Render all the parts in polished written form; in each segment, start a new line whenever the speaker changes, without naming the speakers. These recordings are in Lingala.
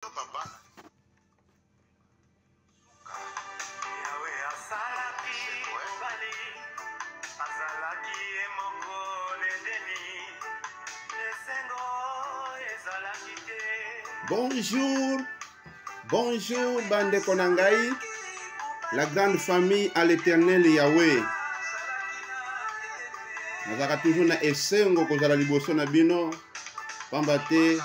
Yawe asalaki mobali, azalaki ye moko n'Edeni, esengo ezalaki te.
Bonjour, bonjour bandeko na ngai, la grande famille à l'Éternel Yahweh. Nazalaka toujours na esengo kozala liboso na bino pamba te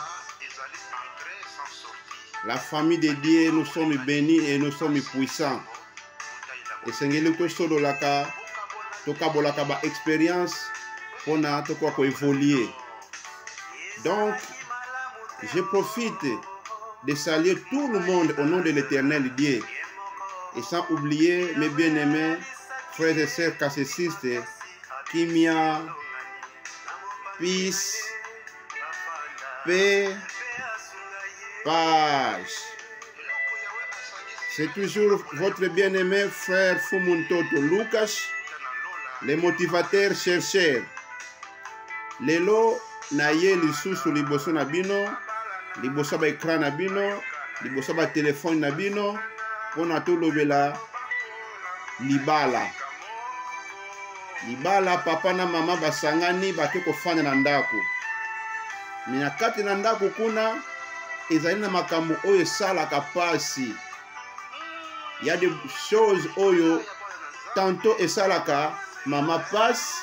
la famille de Dieu, nous sommes bénis et nous sommes puissants. Esengeli tosololaka, tokabolaka ba expérience mpona tokoka koévoluer. Donc, je profite de saluer tout le monde au nom de l'Éternel Dieu. Et sans oublier mes bien-aimés frères et sœurs catéchistes, Kimia, Peace, Paix, Page. C'est toujours votre bien-aimé frère Fumuntoto Lucas, le motivateur chercheur. Lelo na ye lisusu liboso na bino, liboso ba écran na bino, liboso ba téléphone na bino, mpona tolobela libala. Libala, papa na mama basangani bake kofanda na ndako. Me na kati na ndako kuna ezali na makambo oyo esalaka pasi. Ya des choses oyo tantôt esalaka mama pasi,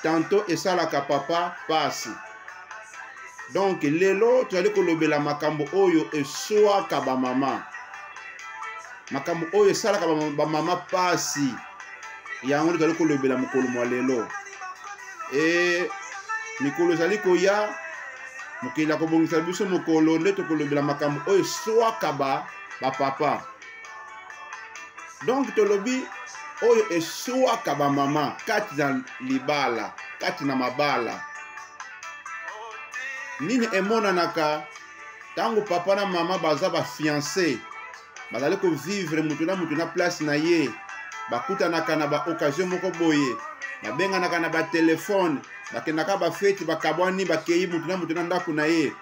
tantôt esalaka papa pasi. Donc lelo tozali kolobela makambo oyo eswaka ba mama, makambo oyo esalaka ba mama pasi. Yango nde tozali kolobela mokolo mwa lelo. E mikolo ezali koya, mokili ya kobongisa biso mokolo nde tokolobela makambo oyo eswaka ba bapapa. Donc tolobi oyo eswaka ba mama kati na libala, kati na mabala. Nini emonanaka ntango papa na mama baza ba fiancé, bazali kovivre moto na moto na place na ye, bakutanaka na ba occasion moko boye, babenganaka na ba telefone, bakendaka ba feti, bakabwani, bakei moto na moto na ndako na ye.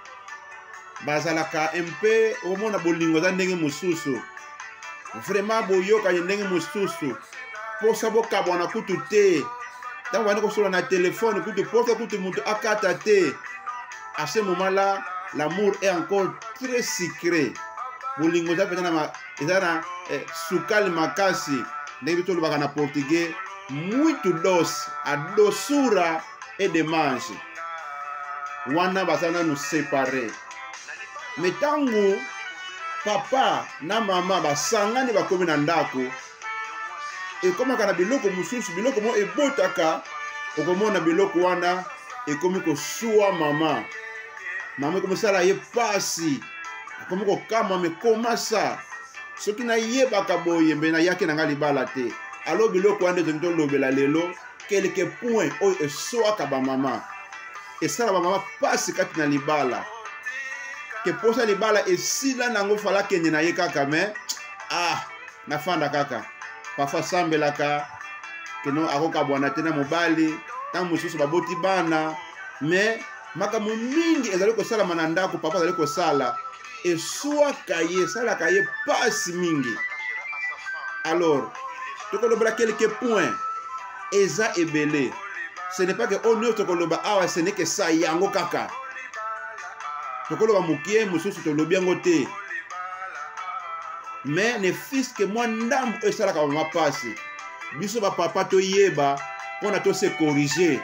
Bazalaka mpe okomona bolingo eza ndenge mosusu, vraiment boyokani ndenge mosusu, posa bokabwana kutu te. Ntango bandi kosolola na telefone kutu posa kutu moto akata te. À ce moment-là, l'amour est encore très sucré. Bolingo eza mpenza na eza na sukali makasi, ndenge biso tolobaka na portugais, muito doce, a doçura et de mange. Wana baza nanu séparé. Mais ntango papa na mama basangani bakomi na ndako, ekomaka na biloko mosusu, biloko moko ebotaka, okomona biloko wana ekomi kosuwa mama. Mama ekomi kosala ye pasi, akomi kokamwa, me komasa soki nayebaka boye mbe nayaki na ngai libala te. Alo biloko wana nde tolingi tolobela lelo, quelque point oyo eswaka ba mama, esala ba mama pasi kati na libala, ke posa libala esila nango fala kende na ye kaka, me nafanda kaka. Parfois sambelaka keno akokabwana te na mobali, ntango mosusu baboti bana, me makambo mingi ezali kosalama na ndako, papa azali kosala, eswaka ye, esalaka ye pasi mingi. Alors tokolobela quelques points eza ebele. Ce n'est pas que oyo nyonso tokoloba awa, ce n'est que ça, yango kaka tokoloba mokie, mosusu tolobi yango te, mais ne fût-ce que mwa ndambo oyo esalaka mama pasi, biso bapapa toyeba mpona tose corriger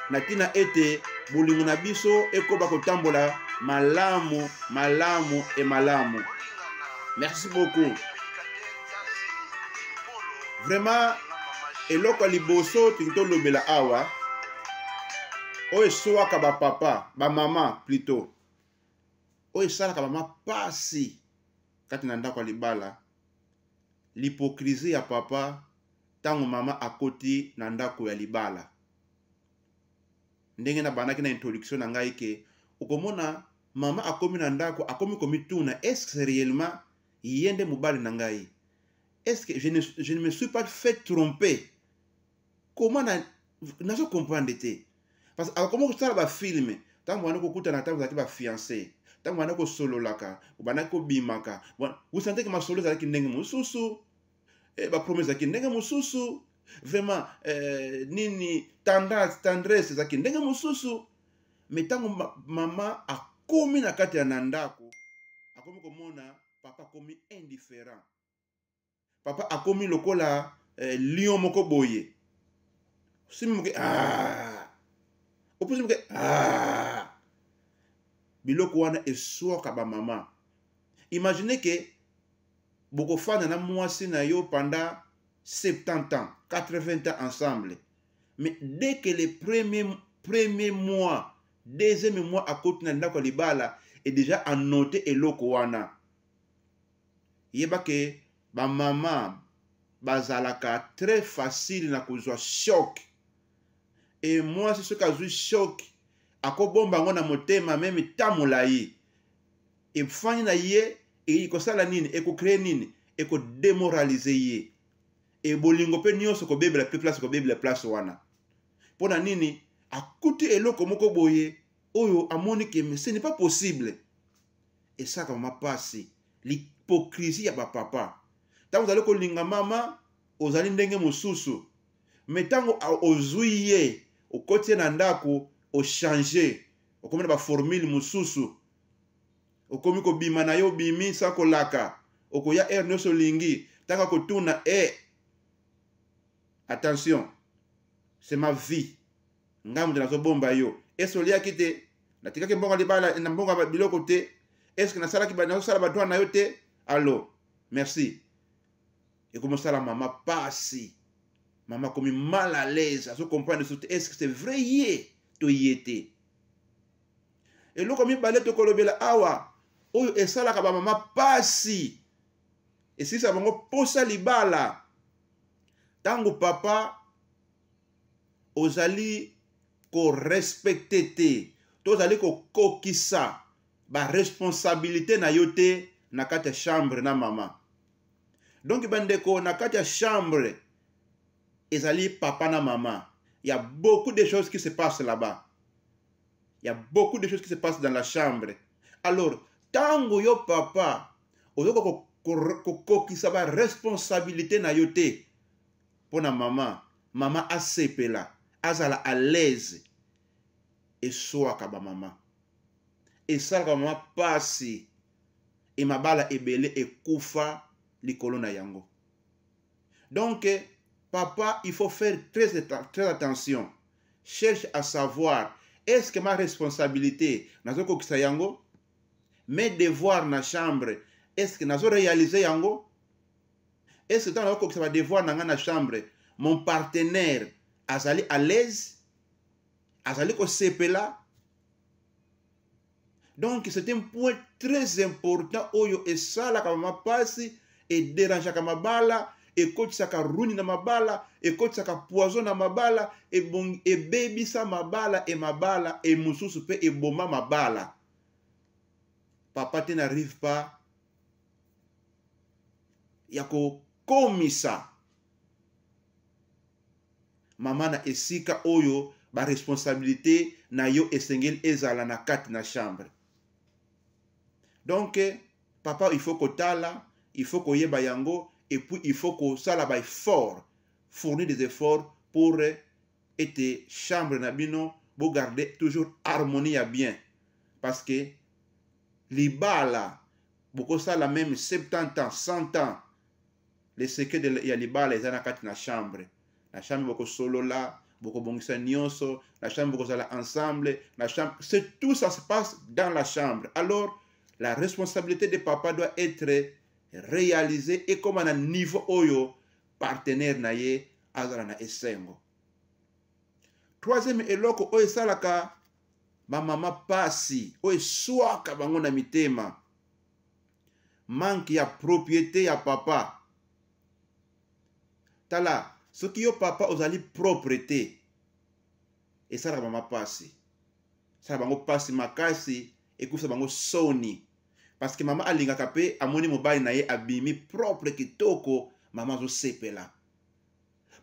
na ntina ete bolingo na biso ekoba kotambola malamu, malamu e malamu. Merci beaucoup. Vraiment, eloko ya liboso tolingi tolobela awa, oyo eswaka bapapa, bamama plutôt, oyo esalaka mama pasi kati na ndako ya libala, l'hypocrisie ya papa ntango mama akoti na ndako ya libala. Ndenge nabandaki na introduction na ngai ke okomona mama akomi na ndako, akomi komituna, est-ce que c'est réellement ye nde mobali na ngai? Est-ce que je ne me suis pas fait tromper? Comment nazo comprendre te? Parce que akomi kosala ba film, ntango bandi kokutana, ntango ozalaki ba fiancé, Ntango banda kosololaka, banda kobimaka, vous sentez que masolo ezalaki ndenge mosusu, bapromesse ezalaki ndenge mosusu, vraiment nini, tendance, tendresse ezalaki ndenge mosusu. Mais ntango mama akomi na kati ya na ndako, akomi komona papa akomi indifférent, papa akomi lokola lion moko boye, osimi moke, ah! Opusi moke, ah! Biloko wana eswaka bamama. Imagine ke bokofanda na mwasi na yo pendant 70 ans, 80 ans ensemble, mais dès que le premier mois, deuxième mois, akoti na ndako ya libala et déjà anote eloko wana, yeba ke bamama bazalaka très facile na kozwa choc. E mwasi soki azwi choc, akobomba yango na motema même ta molai, efandi na ye. Ekosala nini? Ekocréer nini? Ekodémoraliser ye. E bolingo mpe nyonso kobebela mpe place, kobebela place wana. Mpo na nini? Akuti eloko moko boye oyo amoni ke ce n'est pas possible. Esalaka mama pasi, l'hypocrisie ya bapapa. Ntango ozali kolinga mama, ozali ndenge mosusu, mais ntango ozwi ye, okoti ye na ndako, ochange, okomi na baformule mosusu, okomi kobima na yo, obimi sa kolaka, okoya heure nyonso olingi. Ntango akotuna e, attention, c'est ma vie, ngai moto nazobomba yo. Ese oliaki te? Natikaki mbongo libala na mbongo ya biloko te? Est-ce nasalaki, nazosala badroit na yo te? Allo, merci. Ekomi osala mama pasi, mama akomi mal à l'aise, azocomprendre so te, est ce que c'est vrai ye to ye te? Eloko mibale tokolobela awa oyo esalaka bamama pasi, esilisa bango posa libala: ntango papa ozali korespecter te to ozali kokokisa baresponsabilité na yo te na kati ya chambre na mama. Donc bandeko, na kati ya chambre ezali papa na mama, il y a beaucoup de choses qui se passent là-bas, il y a beaucoup de choses qui se passent dans la chambre. Alors ntango yo papa ozoka kokokisa baresponsabilité na yo te mpo na mama, mama asepela, azala à l'aise, eswaka bamama, esalaka bamama pasi. E mabala ebele ekufa likolo na yango. Donc papa, il faut faire très, très attention. Cherche à savoir: est-ce que ma responsabilité nazokokisa yango? Mes devoirs na chambre, est-ce que nazoréaliser yango? Est-ce que ntango nazokokisa badevoir na ngai na chambre, mon partenaire azali à l'aise, azali kosepela? Donc c'est un point très important oyo esalaka mama pasi, edérangeaka mabala, ekotisaka runi na mabala, ekotisaka poison na mabala, ebebisa mabala e mabala e mosusu mpe eboma mabala. Papa te n'arrive pas ya kokomisa mama na esika oyo baresponsabilité na yo esengeli ezala na kati na chambre. Donc papa, il faut kotala, il faut koyeba yango, et puis il faut kosala baeffort, fournir des efforts pour ete chambre na bino bogarde toujours harmonie ya bien, parce que libala bokosala même 70 ans, 100 ans, le secret ya libala eza na kati na chambre. Na chambre bokosolola, bokobongisa nyonso na chambre, bokozala ensemble na chambre, c'est tout, ça se passe dans la chambre. Alors la responsabilité de papa doit être réalisée ekóma na niveau oyo partenaire na ye azala na esengo. Troisième eloko oyo esalaka bamama pasi, oyo eswaka bango na mitema: manque ya propriété ya papa. Tala, soki yo papa ozali propre te, esalaka mama pasi, esalaka bango pasi makasi, ekufisa bango soni, parce que mama alingaka mpe amoni mobali na ye abimi propre, kitoko, mama azosepela.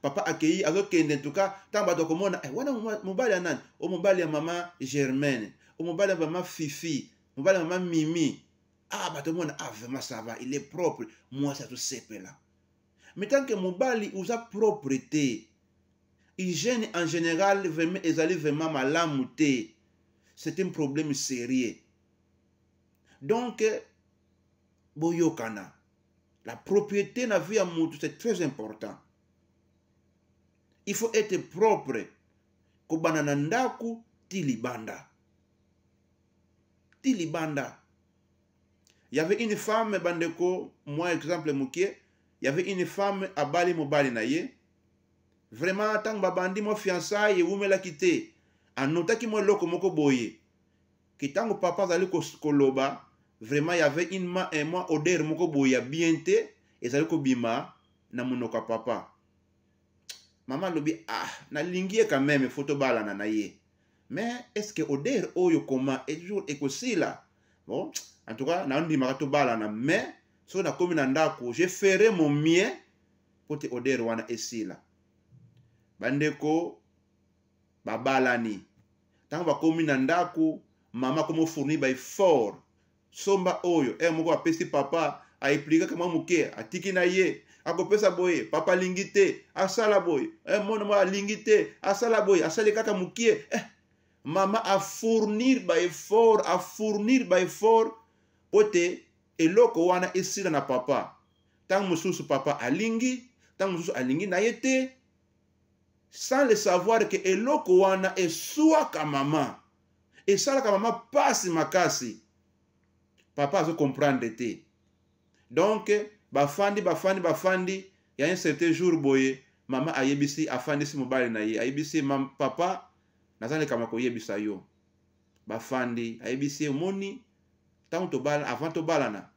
Papa akei, azokende ntuka, ntango bato akomona eh, wana mobali ya nani? O mobali ya mama Germaine, o mobali ya mama Fifi. Mobali mama Mimi, ah, bato mona, ah, vraiment ça va, il est propre. Mwasi azosepela. Mais tant que mobali oza propre te, hygiène en général vraiment ezali vraiment malamu te, c'est un problème sérieux. Donc boyokana, la propriété na vie ya mutu, c'est très important. Il faut être propre kobanda na ndako ti libanda, ti libanda. Il y avait une femme, bandeko, moi exemple moke, il y avait une femme abali mobali na ye. Vraiment ntango babandi mwa fiançailles, ewumelaki te, anotaki mwa eloko moko boye ke ntango papa azali koloba, vraiment il y avait une un mwa odeur moko boye ya bien te ezali kobima na monoko ya papa. Mama alobi: "Ah, nalingi ye quand même, faut tobalana na ye, mais est ce que odeur oyo koma jour ekosila? Bon, en tout cas naondimaka tobalana, mais soki nakomi na ndako, je ferai mon mieux po te odeur wana esila." Bandeko, babalani. Ntango bakomi na ndako, mama akomi ofournir baeffort: somba oyo ere moko apesi papa, aeplikaka mwa moke, atiki na ye, akopesa boye, papa alingi te, asala boye, mwana moko alingi te, asala boye, asali kaka mokie. Mama afournir baeffort, afournir baeffort po te eloko wana esila na papa. Ntango mosusu papa alingi, ntango mosusu alingi na ye te, sans le savoir ke eloko wana eswaka mama, esalaka mama pasi makasi. Papa azocomprendre te. Donc bafandi, bafandi, bafandi. Ya un certain jour boye, mama ayebisi, afandisi mobali na ye, ayebisi: "Papa, naza likambo koyebisa yo." Bafandi, ayebisi ye: "Omoni, ntango tobala, avant tobalana,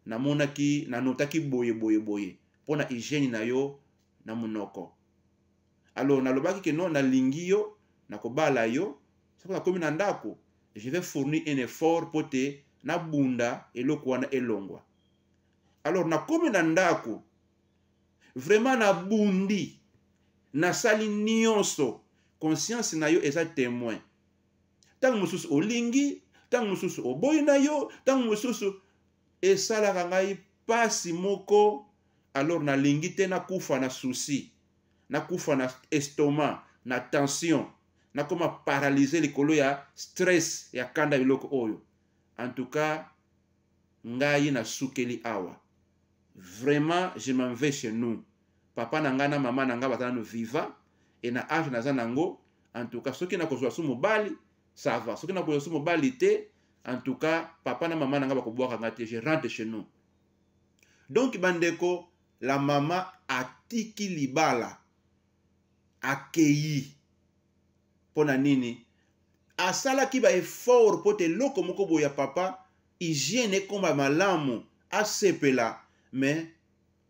namonaki, nanotaki boye boye boye mpo na hygiène na yo na monoko. Alors nalobaki ke non, nalingi yo, nakobala yo. Soki nakomi na ndako, je vais fournir un effort mpo te nabunda eloko wana elongwa. Alors nakomi na ndako, vraiment nabundi, nasali nyonso. Conscience na yo eza témoin. Ntango mosusu olingi, ntango mosusu oboyi na yo, ntango mosusu esalaka ngai pasi moko. Alors nalingi te nakufa na souci, nakufa na estomac, na tension, nakoma paralysé likolo ya stress, ya kanda, biloko oyo. En tout cas ngai nasukeli awa. Vraiment, je m'en vais chez nous. Papa na ngai na mama na ngai baza nano vivant e na âge naza nango, en tout cas soki nakozwa su mobali, ça va. Soki nakozwa su mobali te, en tout cas papa na mama na ngai bakobwaka ngai te. Je rentre chez nous." Donc bandeko, la mama atiki libala, akei. Mpo na nini? Asalaki baeffort mpo te eloko moko boye ya papa, hygiène, ekóma malamu, asepela. Mais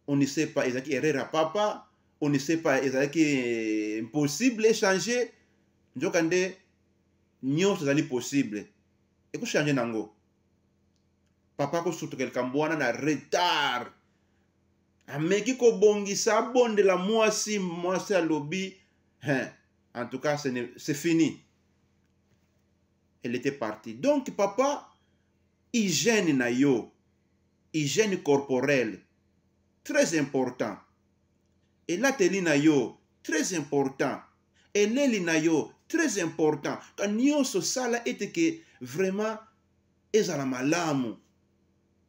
on ne sait pas ezalaki erreur ya papa, on ne sait pas ezalaki impossible échanger. Nzoka nde nyonso ezali possible ekochange nango. Papa akosutuka likambo wana na retard, ameki kobongisa, abondela mwasi, mwasi alobi: "Hein, en tout cas c'est fini." Elle était partie. Donc papa, hygiène na yo, hygiène corporelle, très important. Elateli na yo, très important. Eleli na yo, très important. Ka nyonso sala ete ke vraiment ezala malamu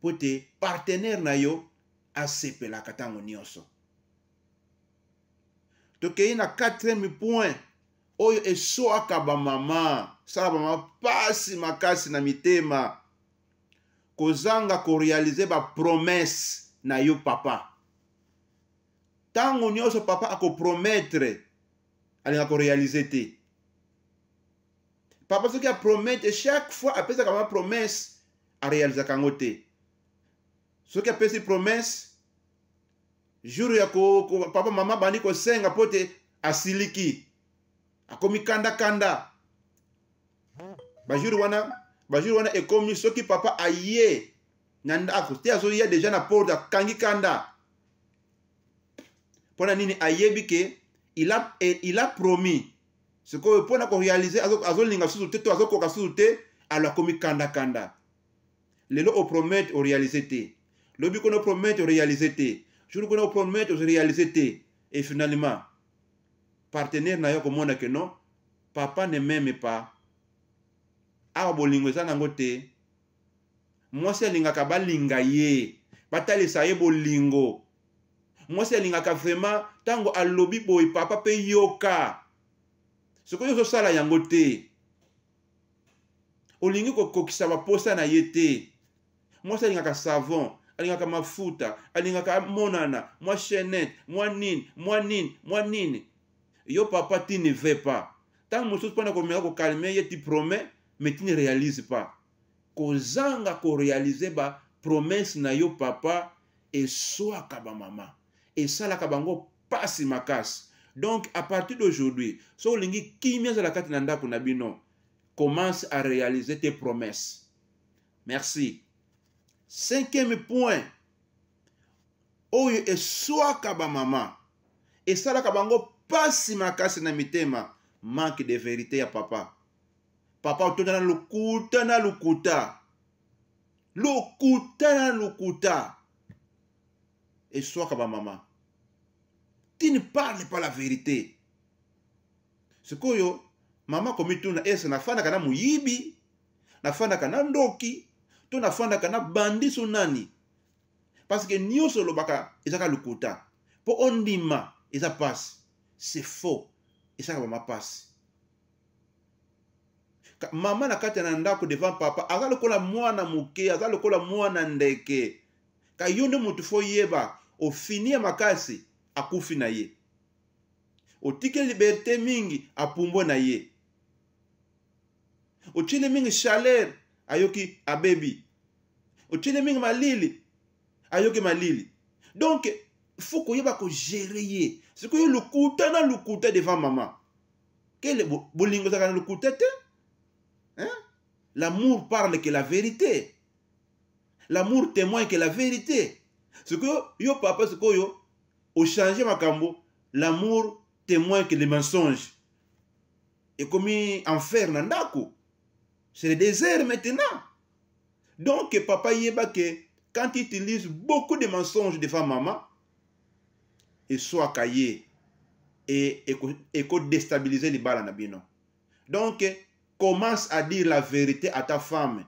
po te partenaire na yo asepelaka ntango nyonso. Tokei na quatrième point oyo eswaka bamama, sala bamama pasi makasi na mitema: kozanga koréaliser bapromesse na yo. Papa, ntango nyonso papa akopromettre, alinga koréaliser te. Papa soki apromettre, chaque fois apesaka mama promesse, aréalisaka yango te. Soki apesi promesse, jour ya ko, papa mama bandi kosenga mpo te asiliki, akomi kanda-kanda. Bajour wana, bajour wana ekomi, soki papa aye na ndako te, azoya déjà na porte, akangi kanda. Mpo na nini? Ayebi ke il a promis. Sikoyo mpona koréaliser, azolinga susu te to azokoka susu te, alors akomi kanda-kanda. Lelo opromete orealize te, lobi kuna opromete orealize te, jour kuna opromete orealize te, et finalement partenaire na yo akomona ke non, papa ne m'aime pas. Awa bolingo eza nango te. Mwasi alingaka balinga ye, batalisa ye bolingo. Mwasi alingaka vraiment ntango alobi boye papa mpe yoka. Soki ozosala yango te, olingi kokokisa baposa na ye te. Mwasi alingaka savon, alingaka mafuta, alingaka amonana, mwa chaînette, mwa nini, mwa nini, mwa nini. Yo papa, tu ne veux pas. Ntango mosusu mpona komeka kokalme ye, tu promets mais tu ne réalises pas. Kozanga korealize ba promesse na yo papa eswaka bamama, esalaka bango pasi makasi. Donc à partir d'aujourd'hui, soki olingi kimia ezala kati na ndako na bino, commence à réaliser tes promesses. Merci. Cinquième point oyo eswaka bamama, esalaka bango pasi makasi na mitema, manque de vérité ya papa. Papa otonda na lokuta na lokuta, lokuta na lokuta, eswaka bamama. Tu ne parles pas la vérité. Sikoyo mama komituna, ese nafandaka na moyibi, nafandaka na ndoki, to nafandaka na bandi so nani? Parce que nyonso olobaka ezaka lokuta. Mpo ondima eza pasi. C'est faux. Esalaka mama pasi. Mama na kati na ndako devant papa aza lokola mwana moke, aza lokola mwana ndeke. Ka yo nde motu fo yeba, ofini ya makasi, akufi na ye. Otike liberté mingi, apumbwe na ye. Otiele mingi chaleur, ayoki abebi. Otiele mingi malili, ayoki malili. Donc faut koyeba kogérer ye. Sikoyo lokuta na lokuta devant mama. Quel bolingo ezalaka na lokuta te? Hein? L'amour parle que la vérité. L'amour témoigne que la vérité. Sikoyo yo papa, sikoyo ochange makambo, l'amour témoigne que le mensonge. Ekomi enfer na ndako. C'est le désert maintenant. Donc papa yeba que quand il utilise beaucoup de mensonges devant maman, eswaka ye et eko déstabiliser libala na bino. Donc commence à dire la vérité à ta femme.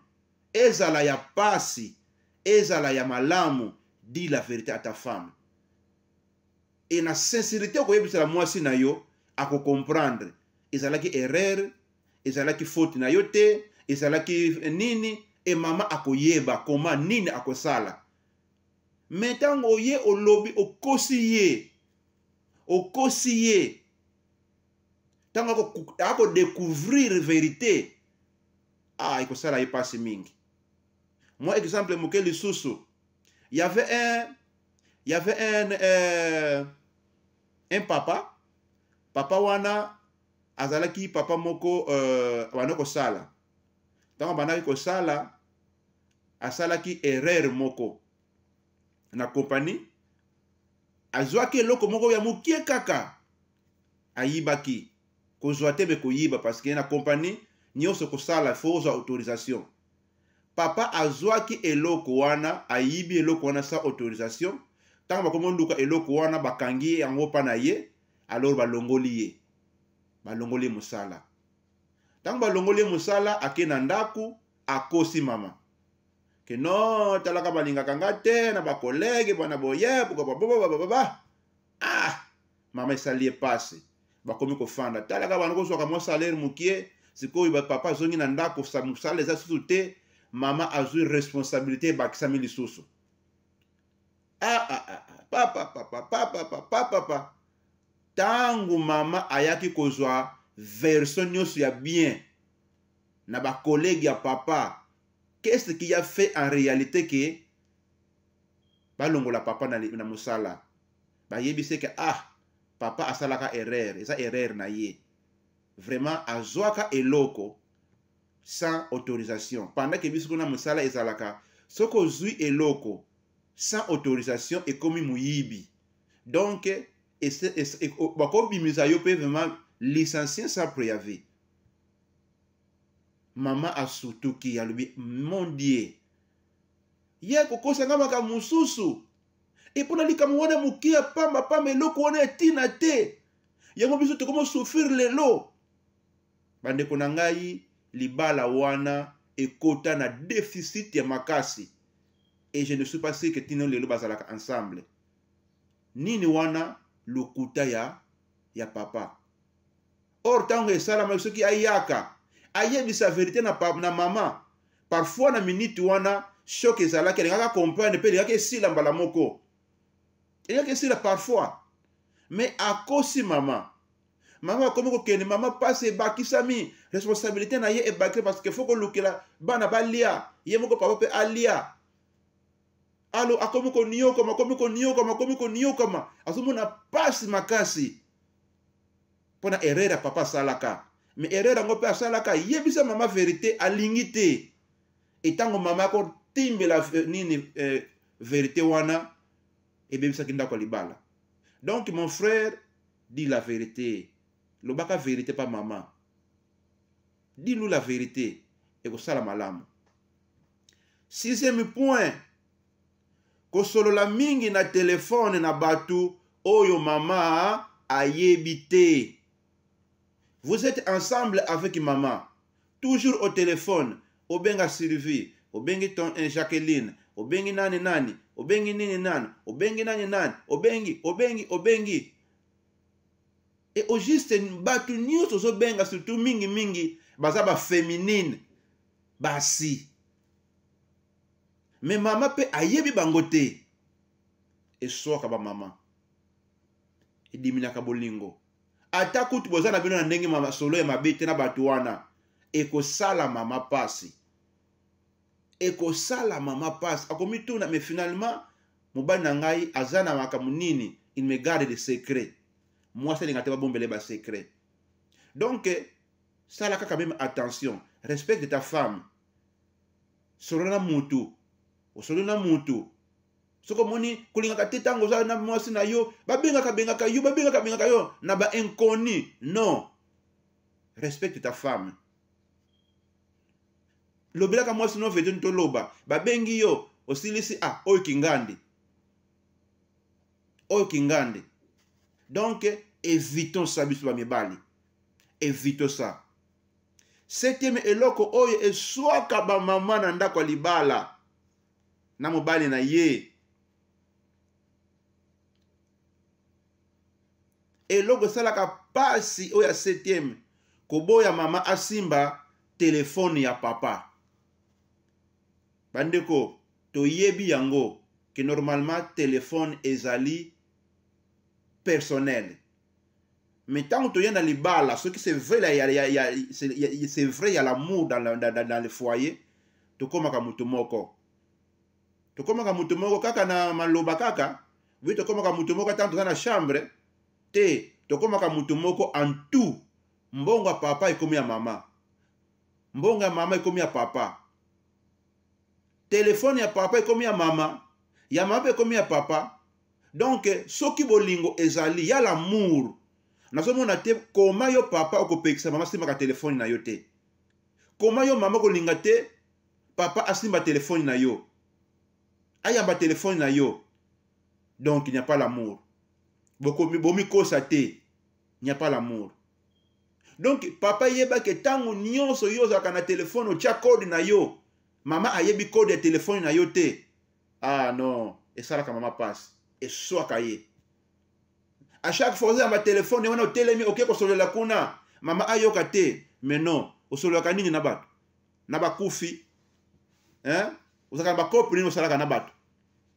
Ezala ya pasi, ezala ya malamu, dis la vérité à ta femme. Et na sincérité okoyebisela mwasi na yo, akocomprendre. Ezalaki erreur, ezalaki faute na yo te, ezalaki nini, e mama akoyeba koma nini akosala. Mais ntango oye olobi okosi ye, okosi ye, ntango akodécouvrir vérité, ah, ekosala ye pasi mingi. Moi, exemple moke lisusu, il y avait un papa. Papa wana azalaki papa moko abanda kosala. Ntango abandaki kosala, asalaki erreur moko na compagnie. Azwaki eloko moko ya mokie kaka, ayibaki. Kozwa te, me koyiba, parce que na compagnie nyonso kosala fo ozwa autorisation. Papa azwaki eloko wana, ayibi eloko wana sans autorisation. Ntango bakomi oluka eloko wana, bakangi yango mpa na ye. Alors balongoli ye, balongoli ye mosala. Ntango balongoli ye mosala, ake na ndako, akosi mama ke non, talaka balingaka nga te na bacollègues bana boye baba. Ah, mama esali ye pasi. Bakomi kofanda, talaka bana kozwaka mwa salaire mokie. Sikoyo bapapa azongi na ndako, mosala eza susu te. Mama azwi responsabilité ebakisami lisusu. Ah, ah, ah, ah. Papa, papa, papa, papa, papa. Ntango mama ayaki kozwa version nyonso ya bien na bacollègues ya papa, qu'est-ce qui a fait en réalité ke balongola papa na mosala? Bayebisi ke ah, papa asalaka erreur, eza erreur na ye vraiment, azwaka eloko sans autorisation, pendant ke biso kuna mosala ezalaka soki ozwi eloko sans autorisation, ekomi moyibi. Donc bakobimisa yo mpe vraiment licencié sans préavis. Mama asutuki, alobi: "Mon Dieu!" Ye akokosa nga makambo mosusu. E mpo na likambo wana moke ya pamba pamba, eloko wana ya ntina te, yango biso tokomi souffrir lelo. Bandeko na ngai, libala wana ekota na déficit ya makasi et je ne suis pas sûr que tino lelo bazalaka ensemble. Nini wana? Lokuta ya papa. Or ntango esalamaki, soki ayaka ayebisa vérité na mama, parfois na minute wana choc ezalaki, alingaka comprendre mpe elingaki esila mbala moko, elingaki esila parfois. Mais akosi mama, mama akomi kokende, mama mpasi ebakisami, responsabilité na ye ebakisami, parce que faut kolukela bana balia, ye moko papa mpe alia. Alo akomi koniokama, akomi koniokama, akomi koniokama, azomona pasi makasi mpo na erreur ya papa asalaka. Mais erreur yango mpe asalaka, yebisa mama vérité, alingi te. Etango mama akotimbela nini vérité wana, ebebisaki ndako ya libala. Donc mon frère, dis la vérité, lobaka vérité pa mama, dis-nous la vérité, ekosala malamu. Sixième point, kosolola mingi na telefone na bato oyo mama ayebi te. Vous êtes ensemble avec maman, toujours au téléphone, obenga Sylvie, obengi ton Jacqueline, obengi nani nani, obengi nini nani, obengi nani nani, obengi, obengi, obengi. Et au juste bato nyonso ozobenga, surtout mingi mingi baza baféminine, basi, mais mama mpe ayebi bango te. Eswaka bamama, ediminaka bolingo. Ata kutu boza na bino na ndenge masolo ya mabe te na bato wana, ekosala mama pasi, ekosala mama pasi. Akomituna: mais finalement mobali na ngai aza na makambo nini? Il me garde de secret. Mwasi alinga te babombele basecret. Donc sala kaka même attention, respecte ta femme. Solo na mutu, osolo na mutu. Soki omoni kolingaka te, ntango oza na mwasi na yo, babengaka bengaka yo, babengaka bengaka yo na bainconnu, non, respecte ta femme. Lobelaka mwasi no vérité. Toloba babengi yo, osilisi, ah, oyo kingandi, oyo kingandi. Donc évitons ça, biso bamibali, évitons ça. Septième eloko oyo eswaka bamama na ndako ya libala na mobali na ye, eloko esalaka pasi oyo ya septième, koboya mama asimba telefone ya papa. Bandeko, toyebi yango ke normalement telefone ezali personnel, mais ntango toye na libala, soki c'est vrai, ya, ya, ya, c'est vrai, ya l'amour dans le foyer, tokomaka moto moko, tokomaka moto moko kaka na maloba kaka. Oui, tokomaka moto moko ntango toza na chambre te, tokomaka moto moko en tout. Mbongo ya papa ekomi ya mama, mbongo ya mama ekomi ya papa, telefone ya papa ekomi ya mama, ya mama mpe ekomi ya papa. Donc soki bolingo ezali ya l'amour, nazomona te koma yo papa okopekisa mama asimbaka telefone na yo te, koma yo mama kolinga te papa asimba telefone na yo, ayamba telefone na yo. Donc il n'y a pas l'amour, bomikosa te, il n'y a pas l'amour. Donc papa, yebake ntango nyonso yo ozalaka na telefone, otya code na yo, mama ayebi code ya telefone na yo te. Ah non, esalaka mama pasi, eswaka ye. À chaque fois ozayamba telefone wana, otelemi, oke kosolola kuna, mama ayoka te. Mais non, osololaka nini na bato na bakufi, hein? Ozalaka na bakope nini osalaka na bato?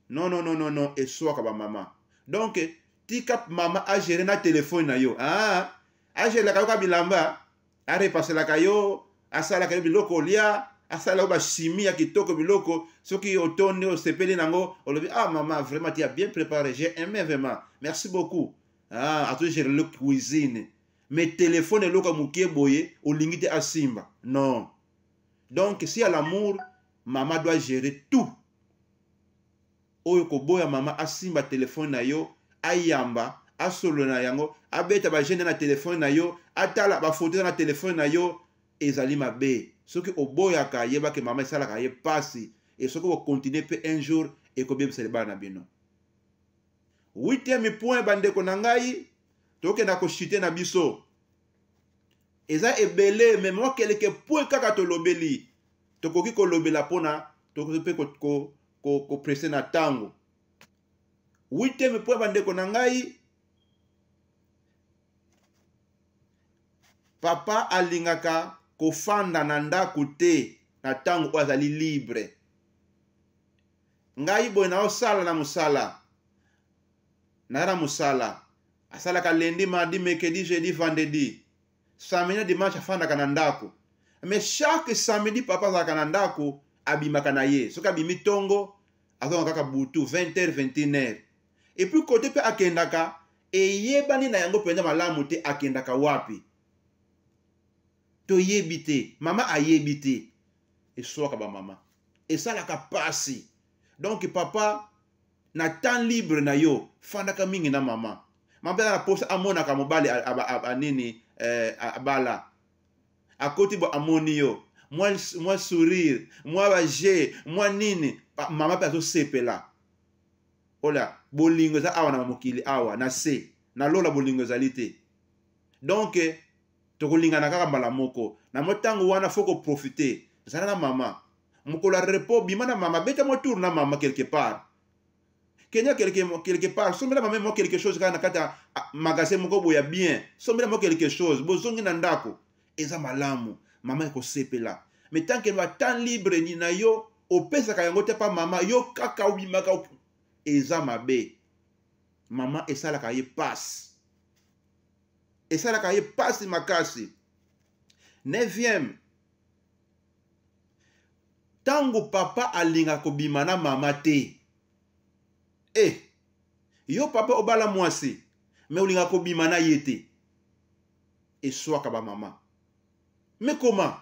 Non, non, non, non, non, eswaka bamama. Donc tika mama agere na telefone na yo. Ah, agerelaka yo ka bilamba, arepaselaka yo, asalaka yo biloko olia, asala yo bachimie ya kitoko, biloko soki otondi, osepeli nango, olobi: ah mama, vraiment tu as bien préparé, j'ai aimé vraiment, merci beaucoup. Ah, azogere le cuisine, mais telefone, eloko ya moke boye, olingi te asimba. Non. Donc si y a l'amour, mama doit gérer tout. Oyo koboya mama asimba telefone na yo, ayamba, asolola na yango, abeta bagene na telefone na yo, atala bafoto na telefone na yo, ezali mabe. Soki oboyaka, yebake mama esalaka ye pasi. E soki bokontinue mpe un jour ekobebisa libala na bino. Huitième point, bandeko na ngai, tokenda koshite na biso. Eza ebele, me mwa keleke point kaka tolobeli, tokoki kolobela mpona tokoki mpe koprese na ntango. Huitième point, bandeko na ngai, papa alingaka kofanda na ndako te na ntango oyo azali libre. Ngai boye naosala na mosala, naza na mosala, asalaka lundi, mardi, mercredi, jeudi, vendredi, samedi na dimanche afandaka na ndako. Mais chaque samedi papa azalaka na ndako, abimaka na ye. Soki abimi ntongo, azonga kaka butu 20h, 21h. Et puis kote mpe akendaka eyebani na yango mpenza malamu te, akendaka wapi toyebi te, mama ayebi te. Eswaka bamama, esalaka pasi. Donc papa, na temps libre na yo, fandaka mingi na mama. Mama mpe aza na posa amonaka mobali anini abala akoti bo amoni yo mwa sourire, mwa baje, mwa nini, mama mpe azosepela. Ola bolingo eza awa na mokili, awa na se na lola bolingo ezali te. Donc tokolingana kaka mbala moko na mwa ntango wana, fo koprofite. Zala na mama mokolo ya repos, bima na mama, beta mwa tour na mama quelque part, kenya quelque part, sombela mama mwa quelque chose kaka na kati ya magasin moko boya bien, sombela mwa quelque chose, bozongi na ndako, eza malamu, mama ekosepela. Mais tant que ba temps libre ni na yo opesaka yango te pa mama, yo kaka obimaka, eza mabe. Mama esalaka ye pasi, esalaka ye pasi makasi. Neuvième, ntango papa alingaka kobima na mama te. Yo papa obala mwasi, me olingaka kobima na ye te, eswaka bamama. Mais comment?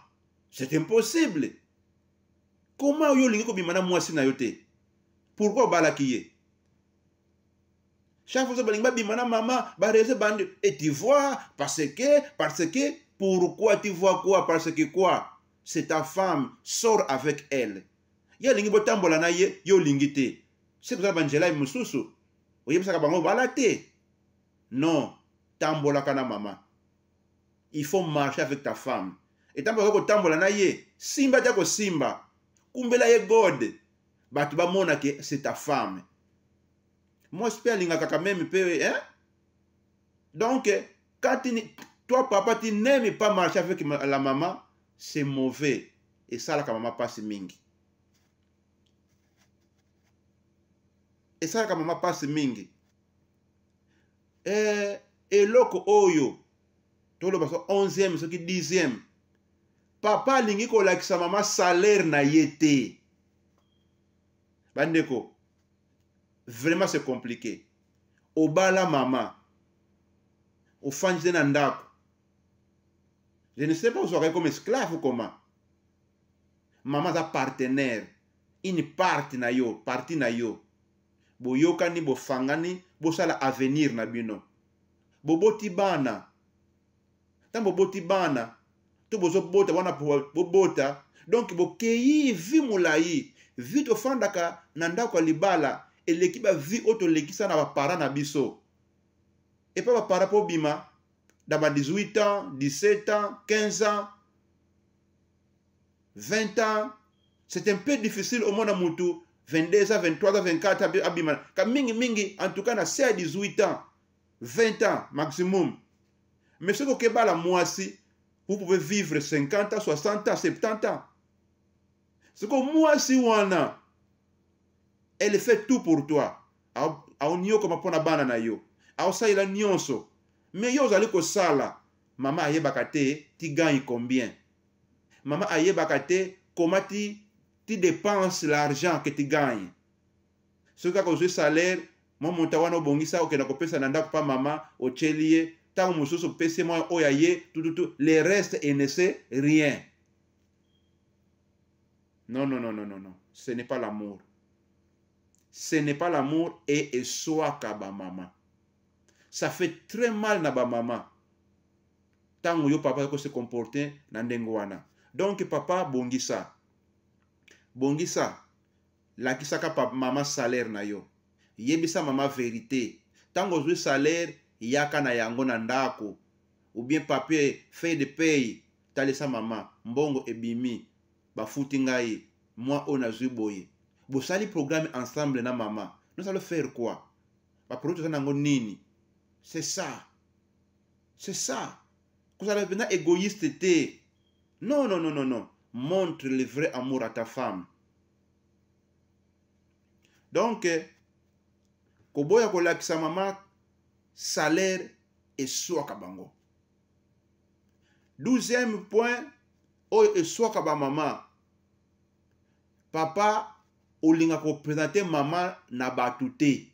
C'est impossible. Comment yo olingi kobima na mwasi na yo te? Pourquoi obalaki ye? Chaque fois balingi babima na mama, barese bande, et tu vois, parce que pourquoi tu vois quoi? Parce que quoi? C'est ta femme, sors avec elle. Ye alingi botambola na ye, yo olingi te. Se kozala banzela mosusu oyebisaka bango bala te. Non, tambolaka na mama, il faut marcher avec ta femme. Etambola kotambola na ye, simba te, kosimba, kumbela ye god, bato bamona ke c'est ta femme. Mwasi mpe alingaka quand même mpe, hein? Donc quand toi papa tu n'aimes pas marcher avec la maman, c'est mauvais, esalaka mama pasi mingi, esalaka mama pasi mingi. Eloko oyo toloba so 11e soki 10e, papa alingi kolakisa mama salaire na ye te. Bandeko, vraiment c'est compliqué. Obala mama, ofandi te na ndako, je ne sais pas ozwaka ye comme esclave ou comment. Mama aza partenaire, une part na yo, partie na yo. Boyokani, bofangani, bosala avenir na bino, boboti bana. Ntango boboti bana to bozobota wana, bobota, donc bokei vie molai. Vie tofandaka na ndako ya libala eleki bavie oyo tolekisa na baparent na biso. Epa baparent, mpo bima na ba 18 ans, 17 ans, 15 ans, 20 ans, c'est un peu difficile. Omona mutu 22 ans, 23 ans, 24 ans abima ka mingi mingi, en tout cas na se ya 18 ans, 20 ans maximum. Mais soki okebala mwasi, vous pouvez vivre 50 ans, 60 ans, 70 ans. Sikoyo mwasi wana, elle fait tout pour toi, aoniokoma mpona bana na yo, aosalela nyonso, mais yo ozali kosala, mama ayebaka te tu gagne combien, mama ayebaka te comment tu dépenses l'argent que tu gagnes. Soki kaka ozwi salaire, mwa monta wana obongisa, okenda kopesa na ndako pa mama, otyeli ye, ntango mosusu opesi mwa oyo aye tututu, le reste et ne sait rien. Non, non, non, non, non, non, ce n'est pas l'amour, ce n'est pas l'amour. Et eswaka bamama, ça fait très mal na bamama ntango yo papa se comporter na ndenge wana. Donc papa, bongisa, bongisa. Lakisaka pa mama salaire na yo. Yebisa mama verite. Tango ozwi salaire, yaka na yango na ndako. Ou bien papier, feuille de paye, talisa mama, mbongo ebimi, bafuti ngai, mois oyo nazwi boye. Bosali programme ensemble na mama. Nous allons faire quoi? Ba produit toza nango nini? C'est ça. C'est ça. Kozala mpenza égoïste te. Non, non, non, non, non. Montre le vrai amour à ta femme. Donc, koboya kolakisa mama salaire eswaka bango. Douzième point oyo eswaka ba mama. Papa olinga kopresente mama na bato te.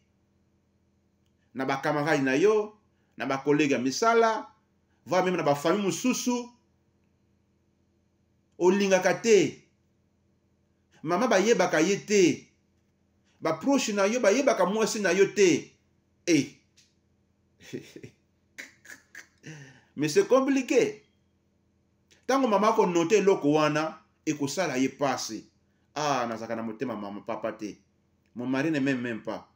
Na ba camarade na yo, na ba collègue ya misala, voire même na ba famille mosusu olingaka te. Mama bayebaka ye te. Ba proche na yo bayebaka mwasi na yo te. Eh. Mais c'est compliqué. Tango mama ako noter eloko wana ekosala ye pasi. Ah, nazaka na motema mama papa te. Mon mari ne m'aime même pas.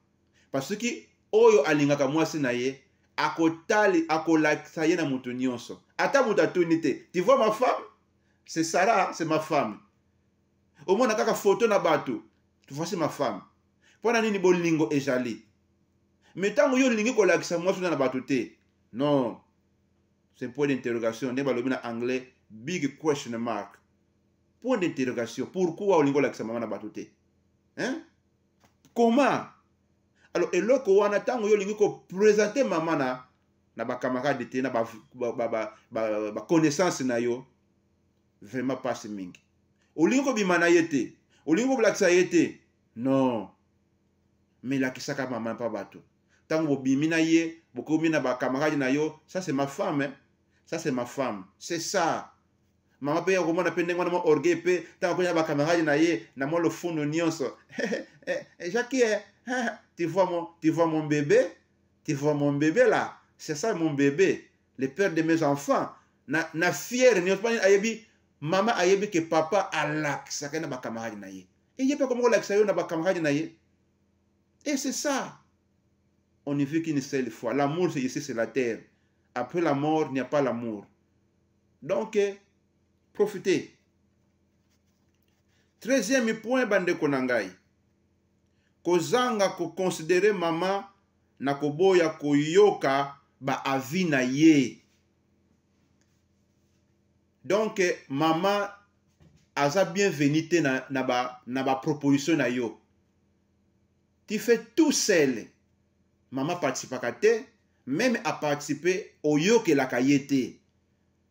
Parce que oyo alingaka mwasi na ye akotali akolakisa ye na moto nyonso. Ata moto atuni te. Tu vois ma femme? C'est Sarah, c'est ma femme. Omona kaka photo na bato. Tu vois c'est ma femme. Pona nini bolingo ezali? Mais tango yo olingi kolakisa mwasi na bato te. Non. C'est un point d'interrogation. Nde balobi na anglais big question mark. Point d'interrogation. Pourquoi olingi kolakisa mama na bato te? Hein? Comment? Alors eloko wana tango yo olingi ko présenter mama na na ba camarade te na ba ba ba, ba, ba, ba connaissance na yo vraiment passe mingi. Olingi kobima na ye te. Olingi kolakisa ye te. Non. Mais lakisaka mama pa bato. Tango bobimi na ye, bokomi na ba camarade na yo, ça c'est ma femme, hein? Ça c'est ma femme. C'est ça. Mama pe akomona pe ndenge wana mwa orgueil pe tango akoya ba camarade na ye na mwa lofundo nyonso. Jackie, tu vois mon bébé? Tu vois mon bébé là? C'est ça mon bébé, le père de mes enfants. Na, na fier nyonso pani ayebi mama ayebi ke papa alakisaka na ba camarade na ye. Et ye pe akomi kolakisa yo na ba camarade na ye. Et c'est ça. On ne vit qu'une seule fois. L'amour, c'est ici, c'est la terre. Après la mort, il n'y a pas l'amour. Donc, profitez. 13e point, bandeko na ngai. Kozanga ko considérer mama na koboya koyoka ba avis na ye. Donc, mama aza bienvenue te na, na ba, na ba proposition na yo. Tu fais tout seul. Mama participaka te, même a participer oyokelaka ye te.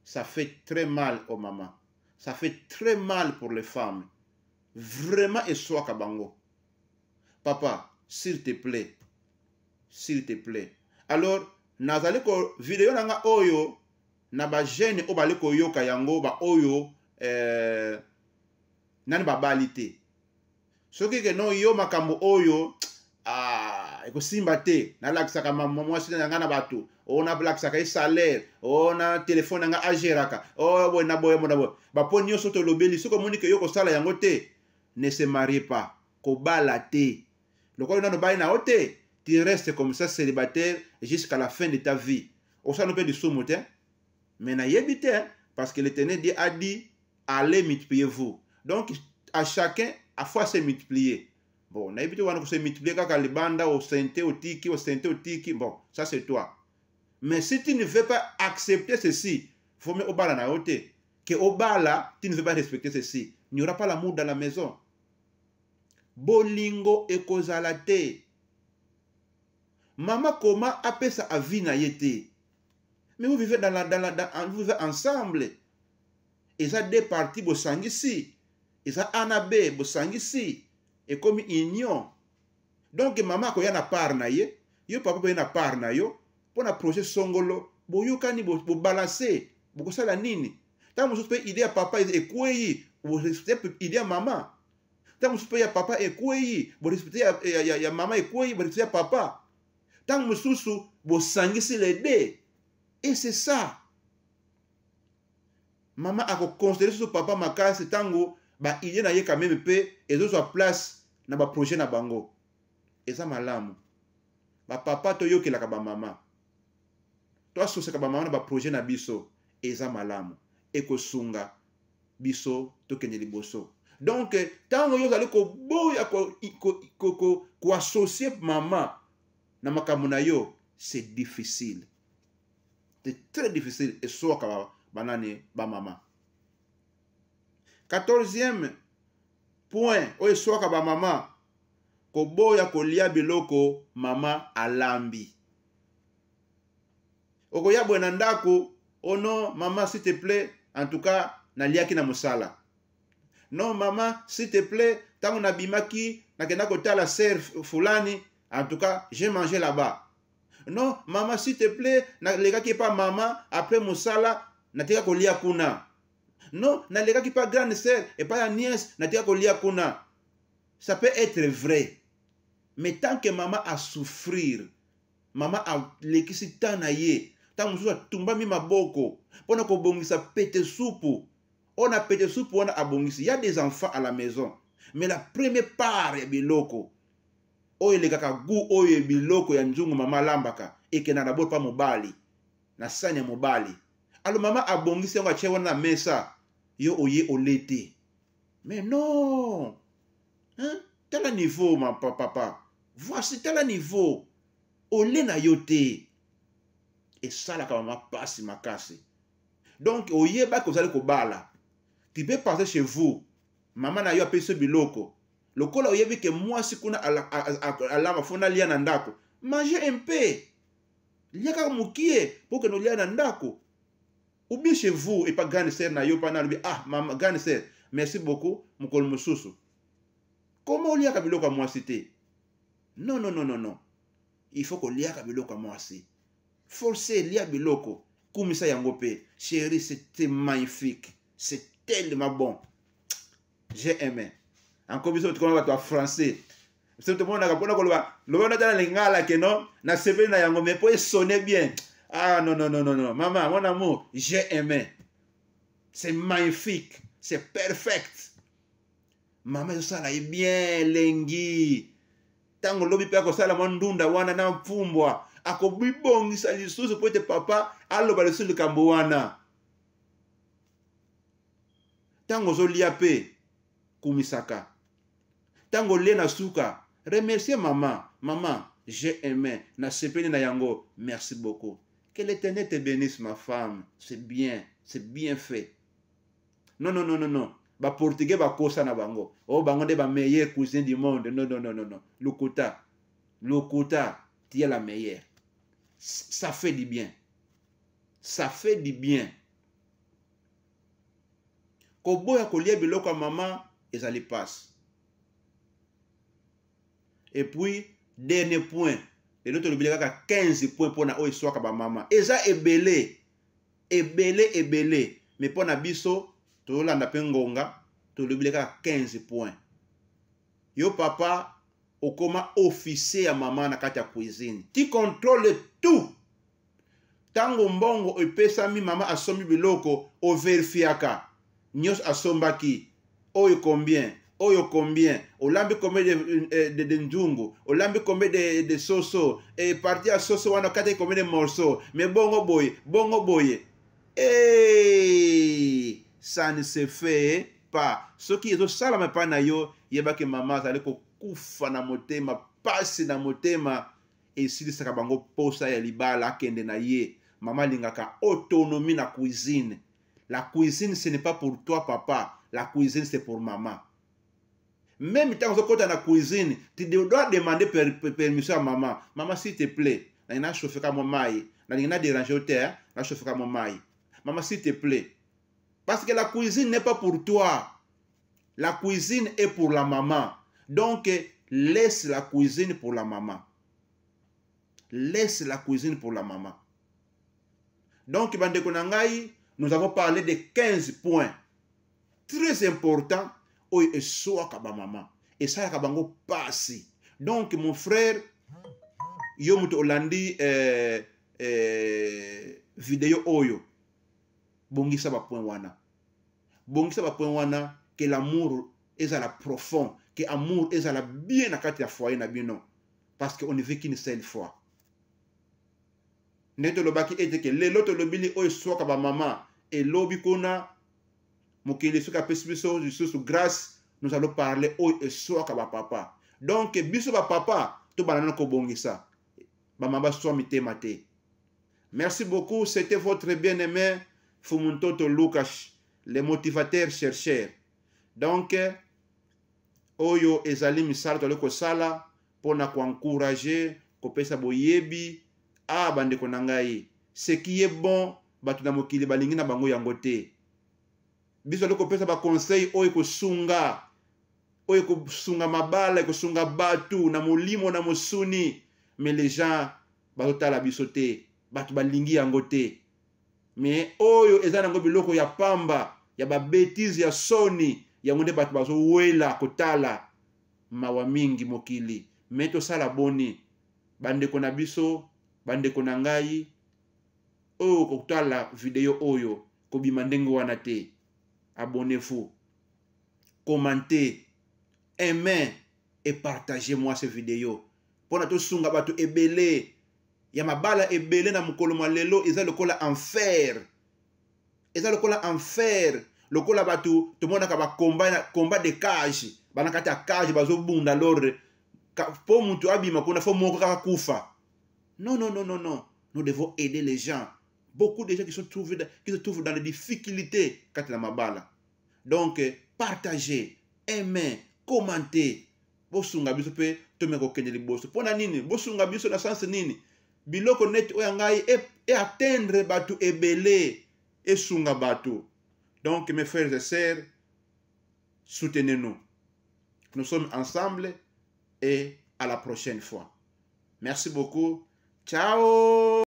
Ça fait très mal aux mamans. Ça fait très mal pour les femmes. Vraiment eswaka bango. Papa, s'il te plaît. S'il te plaît. Alors, nazali ko video nanga oyo na ba jeune oyo bali koyoka yango ba oyo nani babali te. Soki ke no yo makambo oyo ah, ekosimba te, nalakisaka mwasi na nga na bato, o nalakisaka ye salaire, o na telefone na nga ageraka, o boye na boye na boye. Ba po nyonso tolobeli, soki omoni ke yo kosala yango te, ne se marie pas, kobala te. Lokola nano bali na yo te, tu restes comme ça célibataire jusqu'à la fin de ta vie. Osala mpe lisumu te, mais nayebi te, parce que l'Éternel Dieu a dit, allez multipliez-vous. Donc à chacun, à fois se multiplier. Bon, nayebi te wana ko se multiplier kaka libanda, au sente, au tiki, au sente, au tiki. Bon, ça c'est toi. Mais si tu ne veux pas accepter ceci, faut mieux obala na yo te. Que obala, tu ne veux pas respecter ceci. Il n'y aura pas l'amour dans la maison. Bolingo ekozala te. Mama koma apesa avis na ye te. Mais vous vivez dans la, dans la, dans, vous vivez ensemble. Eza deux parties bosangisi. Eza A na B bosangisi. Et comme union. Donc mama akoya na part na ye, yo papa boye na part na yo, pour na projet songolo, boyokani bo, bo balancer, bokosala nini? Tango mosusu pe idée ya papa ekweyi, bo respecter idée ya mama. Tango mosusu pe ya papa ekweyi, bo respecter ya, ya, ya, ya mama ekweyi, bo respecter ya papa. Tango mosusu bosangisi les deux. Et c'est ça. Mama ako considérer susu papa makasi tango ba idée na ye quand même pe ezozwa place na baprojet na bango. Eza malamu bapapa toyokelaka bamama, toasosiaka bamama na baprojet na biso. Eza malamu, ekosunga biso tokende liboso. Donc ntango yo ozali koboya koassocie mama na makambo na yo, c'est difficile, c'est très difficile. Eswaka banani? Bamama. 14e point oyo eswaka bamama: koboya kolia biloko mama alambi. Okoya boye na ndako: "Oh non, mama, s'il te plaît, en tout cas naliaki na mosala. Non, mama, s'il te plaît, ntango nabimaki, nakenda kotala sœur fulani, en tout cas j'ai mangé là-bas. Non, mama, s'il te plaît, nalekaki epa mama après mosala, natika kolia kuna. Non, nalekaki pa grande sœur, epai ya nièce, natika kolia kuna." Ça peut être vrai, mais tant que mama asouffrir, mama alekisi temps na ye, ntango mosusu atumbami maboko mpona kobongisa pete supu oyo, na pete supu wana abongisi, ya des enfants à la maison, mais la première part ya biloko oyo elekaka gu oyo biloko ya nzungu mama alambaka ekenda na bolo mpa mobali, na sani ya mobali. Alors mama abongisi yango, atie wana na mesa, yo oye ole te. Mais non, hein? Tala niveau, ma papa, voici, tala niveau, ole na yo te. Esalaka mama pasi makasi. Donc oyebaki ozali kobala, tu peux passer chez vous, mama na yo apesi yo biloko. Lokola oyebi ke mwasi kuna alamba, faut nalia na ndako, mange un peu, lia kaka mokie mpo okende olia na ndako ou bien chez vous epa grande sœur na yo. Mpana alobi: "Ah mama, grande sœur, merci beaucoup, mokolo mosusu." Koma oliaka biloko ya mwasi te? Non, non, non, non, non, il faut koliaka biloko ya mwasi. Force lia biloko, kumisa yango mpe: "Chéri, c'était magnifique, c'est tellement bon, j'ai aimé." Encore biso tokoma bato ya français, biso tomonaka mpona koloba loba natala lingala ke non, nasepeli na yango, mais mpo esonne bien: "Ah non, non, non, non, non, maman, mon amour, j'ai aimé, c'est magnifique, c'est perfect." Mama ezosala ye bien elengi. Ntango lobi mpe akosala mwa ndunda wana na mfumbwa, akobibongisa lisusu mpo ete papa aloba lisusu likambo wana. Ntango ozolia mpe kumisaka. Ntango olie na suka, remercier mama: "Mama, j'ai aimé, nasepeli na yango, merci beaucoup, que l'Éternel te bénisse, ma femme, c'est bien, c'est bien fait." Non, non, non, non, non, Baportugais bakosa na bango oyo, bango nde bameilleur cuisine du monde. Non, non, non, non, non, lokuta, lokuta. Tu es la meilleure, ça fait du bien, ça fait du bien. Koboya kolia biloko ya mama ezali passe. Et puis dernier point, lelo tolobeli kaka 15 point mpona oyo eswaka bamama. Eza ebele, ebele, ebele, mais mpo na biso tolanda mpe ngonga, tolobeli kaka 15 point. Yo papa, okoma officier ya mama na kati ya cuisine, tu contrôle tout. Ntango mbongo epesami, mama asombi biloko, overifiaka nyonso asombaki oyo combien, oyo combien, olambi combien de nzungu, olambi combien de soso, e partie ya soso wana okataki combien de morceau, mais bongo boye, bongo boye. Hey, ça ne se fait pas. Soki ezosalama epai na yo, yebaki mama azali kokufa na motema, pasi na motema. Esilisaka bango posa ya libala, akende na ye. Mama alingaka autonomie na cuisine. La cuisine, ce n'est pas pour toi, papa, la cuisine, c'est pour maman. Même ntango ozokɔta na cuisine, tu dois demander permission à maman: "Maman, s'il te plaît, nalingi nachauffe ka mwa mai, nalingi na déranger yo te, nachauffe ka mwa mai, maman, s'il te plaît." Parce que la cuisine n'est pas pour toi, la cuisine est pour la maman. Donc laisse la cuisine pour la maman, laisse la cuisine pour la maman. Donc bandeko na ngai, nous avons parlé de 15 points très importants oyo eswaka bamama, esalaka bango pasi. Donc mon frère, yo moto olandi video oyo, bongisa bapoint wana, bongisa bapoint wana, que l'amour ezala profond. Que amour ezala bien na kati ya foyer na bino, parce que on ne vit qu'une seule fois. Ndenge tolobaki ete ke lelo tolobili oyo eswaka bamama, elobi kuna mokili soki apesi biso lisusu grâce, nous allons parler oyo eswaka bapapa. Donc biso bapapa tobanda nano kobongisa, bamama baswa mitema te. Merci beaucoup, c'était votre bien-aimé Fumuntoto Lucas, le motivateur chercheur. Donc oyo ezali misala tozali kosala mpona koencourager, kopesa boyebi. A bandeko na ngai, ce qui est bon, bato na mokili balingi na bango yango te. Biso tozali kopesa baconseil oyo ekosunga, oyo ekosunga mabala, ekosunga bato na molimo na mosuni, mais les gens bazotala biso te, bato balingi yango te. Mais oyo eza nango biloko ya pamba, ya babêtises, ya soni, yango nde bato bazowela kotala. Mawa mingi mokili. Me tosala boni, bandeko na biso, bandeko na ngai oyo kotala video oyo, kobima ndenge wana te. Abonnez-vous, commentez, aimez et partagez moi cette vidéo mpona tosunga bato ebele ya mabala ebele. Na mokolo mwa lelo eza lokola enfer, eza lokola enfer, lokola bato tomonaka bacombat, combat de cage, bana kati ya cage bazobunda. Lordre mpo moto abima kuna, fo moko kaka kufa. Non, non, non, non, non, nous devons aider les gens, beaucoup de gens qui se trouvent dans les difficultés kati na mabala. Donc partagez, aimez, commentez, bosunga biso mpe tomeka kokende liboso. Mpo na nini bosunga biso? Na sens nini? Biloko neti oyo ya ngai eatteindre bato ebele, esunga bato. Donc mes frères et sœurs, soutenez-nous, nous sommes ensemble et à la prochaine fois. Merci beaucoup, ciao.